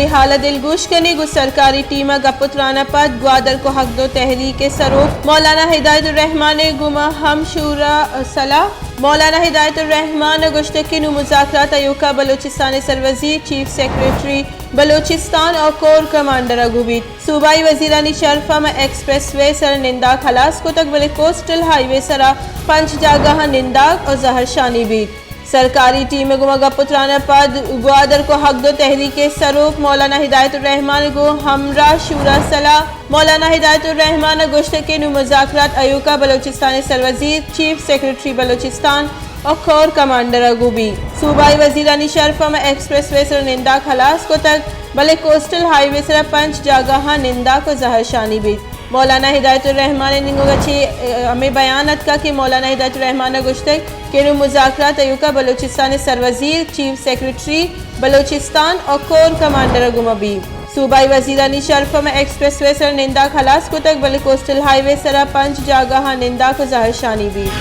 حال ءَ دلگوش کنیں۔ گوں سرکاری ٹیم ءَ گپ ءُ تران ءَ پد گوادر کوہگدو تحریک ءِ سروک مولانا ہدایت الرحمان ءَ گوما ہم شور ءُ سلاہ۔ مولانا ہدایت الرحمان ءَ گوشتگ کہ نوں مذاکرات ایوکا بلوچستان ءِ سروزیر، چیف سیکرٹری بلوچستان ءُ کور کمانڈر ءَ گوں بیت۔ صوبائی وزیرانی شرف ءَ ماں ایکسپریس وے سر ءَ ننداک ہلاس کتگ، بلے کوسٹل ہائی وے سرا پنچ جاگہاں ننداک ءُ زہرشانی بیت۔ سرکاری ٹیم ءَ گوما گپ ءُ تران ءَ پد گوادر کوہگدو تحریک ءِ سروک مولانا ہدایت الرحمان ءَ گوں ہمراہ شور ءُ سلاہ۔ مولانا ہدایت الرحمان ءَ گوشتگ کہ نوں مذاکرات ایوکا بلوچستان ءِ سروزیر، چیف سیکرٹری بلوچستان ءُ کور کمانڈر ءَ گوں بیت۔ صوبائی وزیرانی شرف ءَ ماں ایکسپریس وے سر ءَ ننداک ہلاس کتگ، بلے کوسٹل ہائی وے سرا پنچ جاگہاں ننداک ءُ زہرشانی بیت۔ مولانا ہدایت الرحمان ءِ نیمگ ءَ چہ، ءَ، ہمے بیان اتکگ کہ مولانا ہدایت الرحمان ءَ گوشتگ کہ نوں مذاکرات ایوکا بلوچستان ءِ سروزیر، چیف سیکرٹری بلوچستان ءُ کور کمانڈر ءَ گوما بیت۔ صوبائی وزیرانی شرف ءَ ماں ایکسپریس وے سر ءَ ننداک ہلاس کتگ، بلے کوسٹل ہائی وے سرا پنچ جاگہاں ننداک ءُ زہرشانی بیت۔